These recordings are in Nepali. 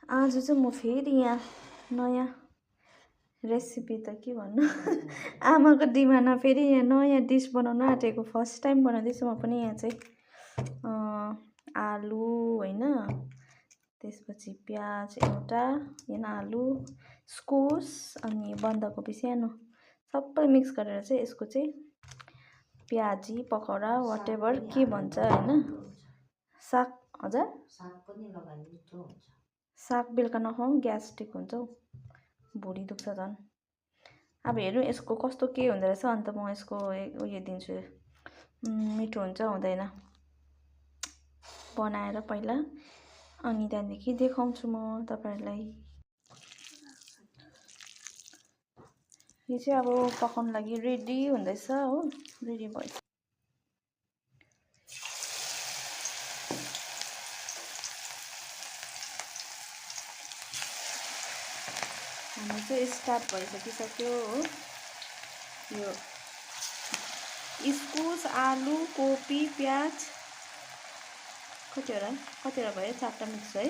आज चाहिँ म फेरि यहाँ नयाँ रेसिपी त के भन्नु आमाको डिमान्डमा फेरि यहाँ नयाँ डिस बनाउन आँटेको फर्स्ट टाइम बनाउँदैछु म पनि यहाँ चाहिँ आलु होइन त्यसपछि प्याज एउटा यहाँ आलु इस्कुस अनि बन्दाकोपी सानो सबै मिक्स गरेर चाहिँ यसको चाहिँ प्याजी पकौडा वाटेभर के भन्छ होइन साग हजुर साग पनि लगाए मिठो हुन्छ साग बेलुका नखाउँ ग्यास्ट्रिक हुन्छ हौ भुँडी दुख्छ झन् अब हेरौँ यसको कस्तो के हुँदो रहेछ अन्त म यसको उयो दिन्छु मिठो हुन्छ हुँदैन बनाएर पहिला अनि त्यहाँदेखि देखाउँछु म तपाईँहरूलाई यो चाहिँ अब पकाउनु लागि रेडी हुँदैछ हो रेडी भयो हाम्रो चाहिँ स्टार्ट भइसकिसक्यो हो यो इस्कुस आलु कोपी प्याज कतिवटा भयो चारवटा मिक्स है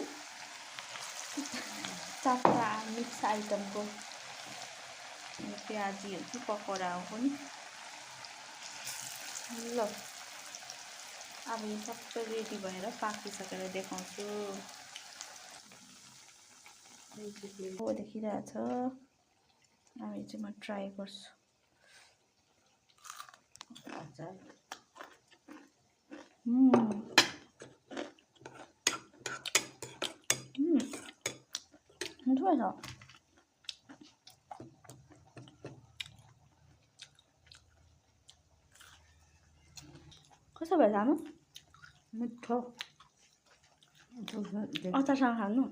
चारवटा मिक्स आइटमको प्याजीहरू चाहिँ पकौडा हो पनि ल अब यो सबै रेडी भएर पाकिसकेर देखाउँछु हो देखिरहेछ अब यो चाहिँ म ट्राई गर्छु मिठो छ कस्तो भएछ आमा मिठो अचारसँग खानु